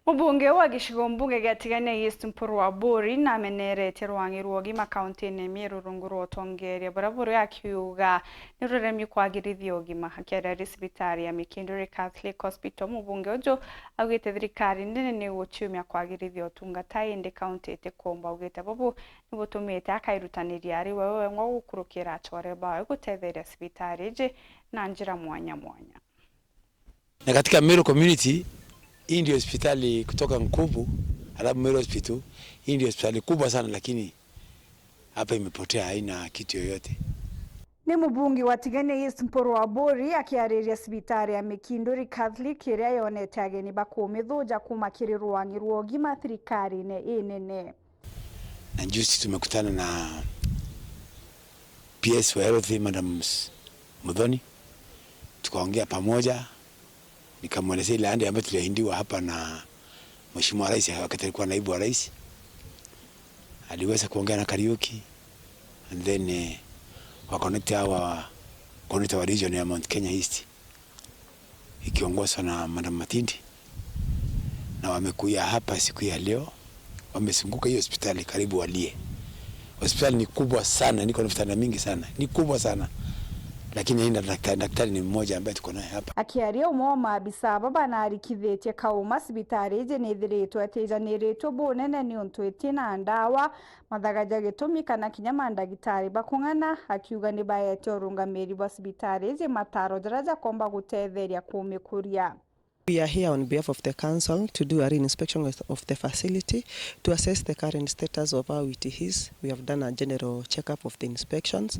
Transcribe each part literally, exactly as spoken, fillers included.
Mubunge wa gicigo mbunge gia Tigania East Mpuru Aburi nameneretie rwang'i rwa ugima kauntine ya Meru rungu rwa utongeria buria buri akiuga ni ruremi kwagirithia ugima. Akiaria ari cibitari ya Mikinduri Catholic Hospital, mubunge uju augite thirikari nene ni guciumia kwagirithia utungata, indi kaunti itikumba. Augite bubu ni butumite akairutaniria ari we wengwa gukurukira achore bawe gutetheria cibitari iji na njira mwanya mwanya. Na katika Meru community, hii ndio hospitali kutoka Nkubu, alafu Meru Hospital, hii ndio hospitali kubwa sana, lakini hapa imepotea, haina kitu yoyote. Ni mubunge wa Tigania East Mpuru Aburi akiariria cibitari ya Mikinduri Catholic iria yonete ageni bakumithuja kuma kiri rwang'i rwa ugima thirikarine inene. Na juzi tumekutana na P S wa Health, Madam S-, Muthoni, tukaongea pamoja, nikamwelezea ile ahadi ambayo tuliahidiwa hapa na Mheshimiwa Rais wakati alikuwa naibu wa rais. Aliweza kuongea na Kariuki, and then, eh, wa connect hawa, connect wa region ya Mount Kenya East, ikiongozwa na Madam Matindi, na wamekuja hapa siku ya leo, wamezunguka hiyo hospitali karibu walie. Hospitali ni kubwa sana, niko na vitanda mingi sana, ni kubwa sana, lakini haina daktari, daktari ni mmoja ambaye tuko naye hapa. Akiaria, umwe wa maabisa aba banarikithitie kauma cibitari iji nithiritwe itijaniritwe bunene niuntu itina ndawa, mathaga ja gitumi kana kinya mandagitari bakung'ana, akiuga ni baete urungamiri bwa cibitari iji mataro jaria jakomba gutetheria kumikuria. We are here on behalf of the council to do a re-inspection of, of the facility to assess the current status of how it is. We have done a general checkup of the inspections,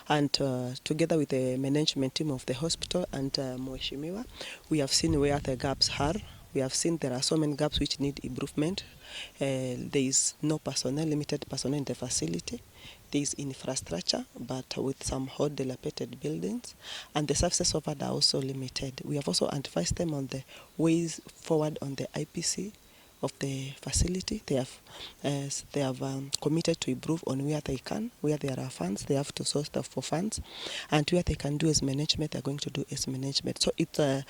and, uh, together with the management team of the hospital and, uh, Mheshimiwa, we have seen where the gaps are. We have seen there are so many gaps which need improvement. Uh, there is no personnel, limited personnel in the facility. There is infrastructure, but with some old dilapidated buildings, and the services offered are also limited. We have also advised them on the ways forward on the I P C of the facility. They have, uh, s-, they have, um, committed to improve on where they can, where there are funds, they have to source the, for funds, and where they can do as management, they're going to do as management. So it, uh,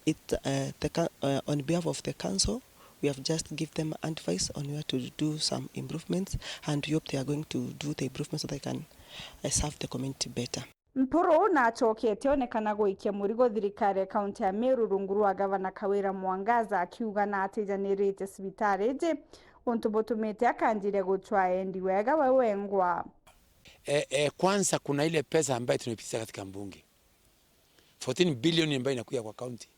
it, uh, the coun-, uh, on behalf of the council, we have just give them advice on where to do some improvements, and we hope they are going to do the improvements so they can, uh, serve the community better. Mpuru nacokete onekana guikia murigo thirikari ya kaunti ya Meru rungu rwa gavana Kawira Mwangaza, akiuga natijanirite cibitari iji, untu butumite akanjiria gucwa endi wega we wengwa. E, e, kwanza kuna ile pesa ambayo tunapitisha katika mbunge, fourteen billion ambayo inakuja kwa kaunti,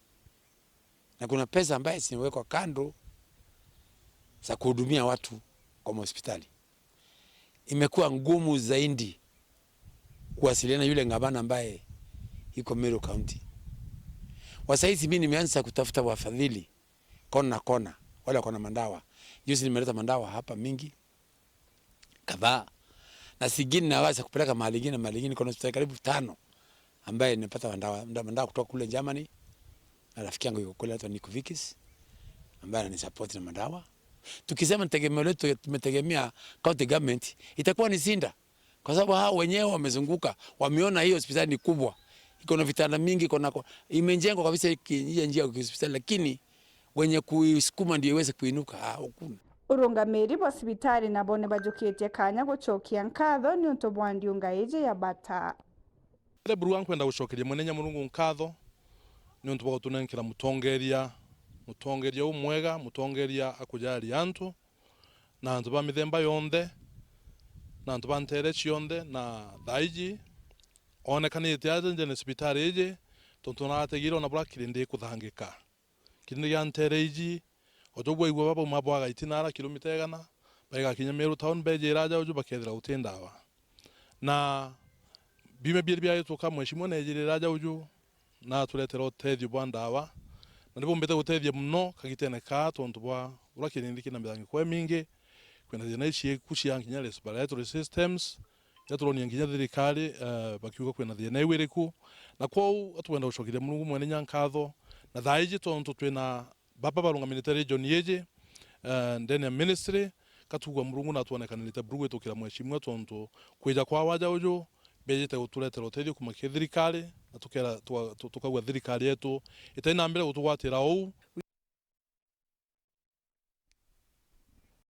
na kuna pesa ambaye zimewekwa kando za kuhudumia watu kwa mahospitali. Imekuwa ngumu zaidi kuwasiliana yule gavana ambaye iko Meru County. Wa saizi mimi nimeanza kutafuta wafadhili kona na kona, wale wako na madawa. Juzi nimeleta madawa hapa mingi kadhaa, na zingine naweza kupeleka mahali ingine, mahali ingine. Kuna hospitali karibu tano ambaye nimepata madawa, madawa kutoka kule Germany, na rafiki yangu yuko kule anaitwa Nick Vikis, ambaye ananisupport na madawa. Tukisema tegemeo letu tumetegemea county government, itakuwa ni shinda, kwa sababu hao wenyewe wamezunguka, wameona hii hospitali ni kubwa, iko na vitanda mingi, iko na ko-, imejengwa kabisa hiki, hii njia ya hospitali, lakini wenye kuisukuma ndio iweze kuinuka, ah, hakuna. Urungamiri bwa cibitari nabo ni bajukitie kanya gucokia nkatho niuntu bwa ndiunga iji ya bata. Mbere buru nkwenda gucokeria Mwene Inya Murungu nkatho niuntu bwa gutunenkera mutongeria, mutongeria umwega, mutongeria akujaria antu, na antu ba mithemba yonthe, na antu ba nteere cionthe, na thaa iji onekanite aja njene cibitari iji, tontu narategire ona buria kirindi ikuthangika. Kirindi gia nteere iji, o jou bwaigua babauma bwaga itina ara kilomita igana, baigakinya Meru town, bejira aja uju bakethira guti ndawa. Na biumia bieri biahituka, mheshimiwa nejirire aja uju, na aturetera utethio bwa ndawa, na nibumbite gutethia muno kagitene kaa tontu bwa uria kirindi kina mithangiko imingi, kwina thina iciku cia nginya respiratory systems, iria turonia nginya thirikari, eh, bakiuga kwina thina iu iriku, na kwou atwenda gucokeria Murungu Mwene Inya nkatho, na thaa iji tontu twina baba barungamirite region iji, eh, ndene ya ministry, katugua Murungu na atwonekanirite buru gwitukira mheshimiwa tontu kwija kwa waja uju, bejite guturetera utethio kuma ki thirikari, na tukera, tuka-, tu-, tukaigua thirikari yetu itai na mbere gutugwatira uu.